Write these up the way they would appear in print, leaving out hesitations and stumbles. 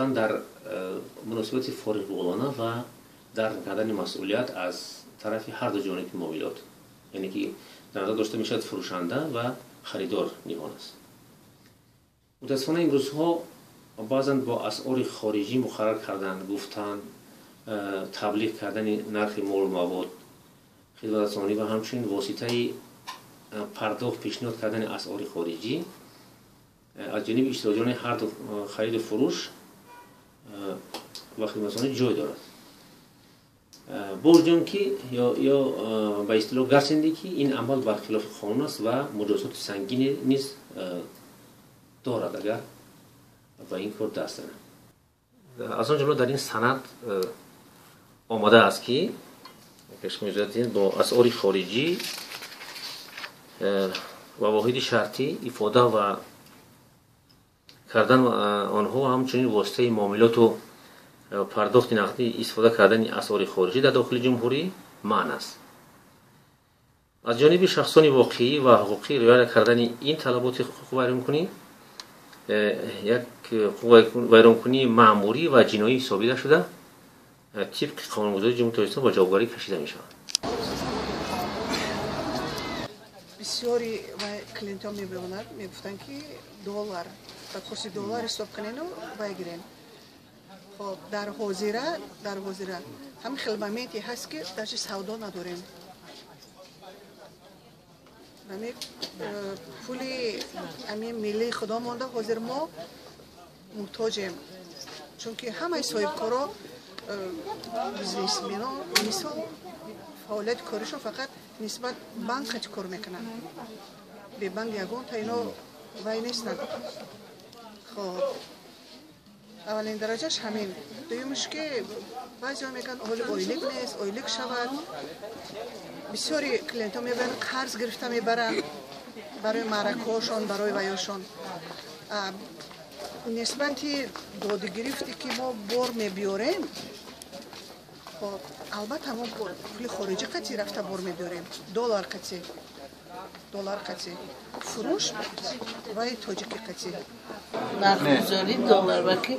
Аслан дар муносибати фориғболона ва дарк кардани масъулият аз тарафи ҳар ду ҷониби муомилот, яъне ки дар назар дошта мешавад фурӯшанда ва харидор ниҳон аст. Мутаассифона имрӯзҳо баъзан бо асъори хориҷӣ муқаррар кардан, гуфтан, таблиғ кардани нархи молу мавод, хидматрасонӣ ва ҳамчунин воситаи пардохт пешниҳод кардани асъори хориҷӣ аз ҷониби иштирокчиёни ҳар ду хариду фурӯш ва хидматрасонӣ ҷой дорад. Бо вуҷуди он ки ё ба истилоҳ гарчанде ки ин амал бархилофи қонун аст ва муҷозоти сангине низ дорад, агар ба ин кор даст занад. Аз он ҷумла дар ин санад омада аст ки пешниҳод бо асъори хориҷӣ ва воҳиди шартӣ ифода ва кардан онҳо ҳамчунин воситаи муомилоту пардохти нақдӣ истифода кардани асъори хориҷӣ дар дохили ҷумҳурӣ манъ аст. Аз ҷониби шахсони воқеӣ ва ҳуқуқӣ риоя кардани ин талаботи ҳуқуқвайронкунӣ як ҳуқуқвайронкунии маъмурӣ ва ҷиноӣ ҳисобида шуда, тибқи қонунгузории Ҷумҳурии Тоҷикистон ба ҷавобгарӣ кашида мешавад. Бисёри клиентҳо мебиёнанд, мегуфтанд ки доллар ба курси доллар ҳисоб кунену вай гирем. Хоб, дар ҳозира ҳамин хел моменте ҳаст ки даже савдо надорем. Ҳамин пули ҳамин миллии худо монда, ҳозир мо муҳтоҷем, чунки ҳамаи соҳибкоро, бизнесмено мисол фаъолияти коришон фақат нисбат банк қати кор мекунанд. Бе банк ягонта ино вай нестанд. Хоб, аввалин дараҷаш ҳамин. Дуюмш ки баъзеҳо мегӯянд ҳоли ойлик нест, ойлик шавад. Бисёри клиентҳо мебаранд, қарз гирифта мебаранд барои маъракаҳошон, барои ваёшон. Нисбати додигирифте ки мо бор мебиёрем, хоб, албатта мо пули хориҷӣ қатӣ рафта бор мебиёрем, доллар қатӣ, фурӯш вай тоҷикӣ қатӣ. Нархгузории доллар ва ки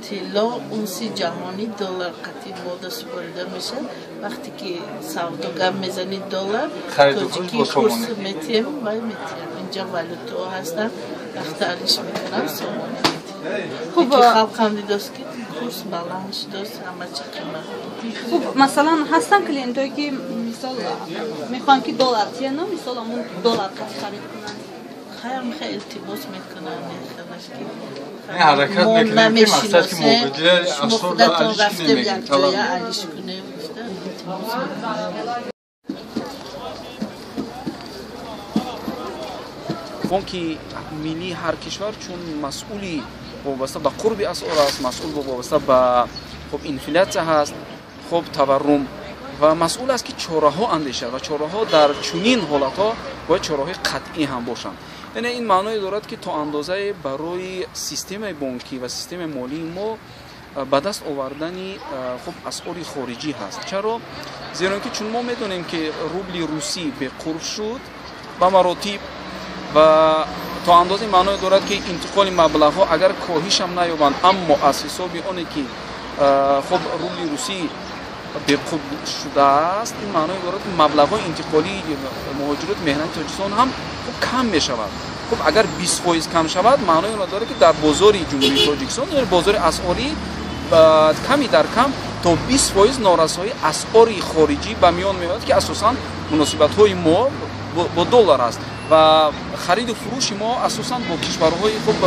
тилло унси ҷаҳонӣ доллар қатӣ мода супорида мешавад. Вақте ки савдо гап мезанӣ доллар, тоҷикӣ курс метиҳем, вай метиҳем. Инҷа валютаҳо ҳастанд, вақта алиш мекунам, сомонӣ метиҳем. Ки халқам дидост ки курс баланд шудост, ҳама чи қимат. Хуб, масалан ҳастанд клиентҳое ки мисол мехоҳанд ки доллар тиҳанд, мисол ҳамон доллар қатӣ харид кунанд. Хаям хеле илтимос мекунам, мехелаш ки ҳаракат мекунем ки мақсад ки мобилия шумо худатон рафтем якҷоя алиш кунем, гуфта илтимос мекунам. Бонки миллии ҳар кишвар чун масъули вобаста ба қурби асъор аст, масъул вобаста ба хуб инфлятсия ҳаст, хуб таваррум ва масъул аст ки чораҳо андешад ва чораҳо дар чунин ҳолатҳо бояд чораҳои қатъӣ ҳам бошанд. Яъне ин маъное дорад ки то андозае барои системаи бонкӣ ва системаи молии мо ба даст овардани хуб асъори хориҷӣ ҳаст. Чаро? Зеро ки чун мо медонем ки рубли русӣ беқурб шуд ба маротиб ва то андозаи маъное дорад ки интиқоли маблағҳо агар коҳишам наёбанд, аммо аз ҳисоби оне ки хуб рубли русӣ беқурб шудааст, ин маъное дорад ки маблағҳои интиқолии муҳоҷироти меҳнати Тоҷикистон ҳам хуб кам мешавад. Хуб, агар 20% кам шавад, маънои онро дорад ки дар бозори Ҷумҳурии Тоҷикистон, яъне бозори асъорӣ ками дар кам то 20% норасоии асъори хориҷӣ ба миён меояд, ки асосан муносибатҳои мо бо доллар аст ва хариду фурӯши мо асосан бо кишварҳои хуб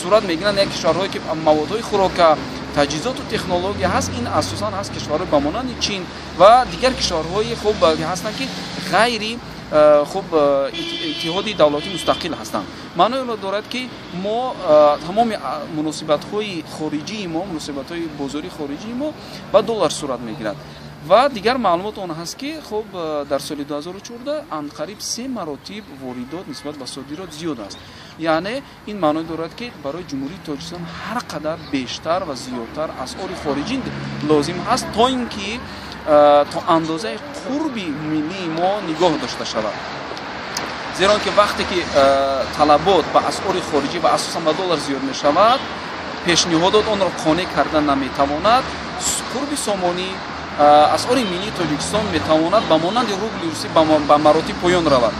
сурат мегиранд, як кишварҳое ки маводҳои хӯрока, таҷҳизоту технология ҳаст, ин асосан ҳаст кишварҳои ба монанди Чин ва дигар кишварҳои хуб ҳастанд ки ғайри хуб иттиҳоди давлатии мустақил ҳастанд. Маънои онро дорад ки мо тамоми муносибатҳои хориҷии мо, муносибатҳои бозории хориҷии мо ба доллар сурат мегирад. Ва дигар маълумот он ҳаст ки хуб дар соли 2014 анқариб 3 маротиб воридот нисбат ба содирот зиёд аст. Яъне ин маъно дорад ки барои Ҷумҳурии Тоҷикистон ҳар қадар бештар ва зиёдтар асъори хориҷӣ лозим ҳаст, то ин ки то андозаи қурби миллии мо нигоҳ дошта шавад. Зеро ки вақте ки талабот ба асъори хориҷӣ ва асосан ба доллар зиёд мешавад, Пешниҳодот онро қонеъ карда наметавонад, қурби сомонӣ, асъори миллии Тоҷикистон метавонад ба монанди рубли русӣ ба маротиб поён равад.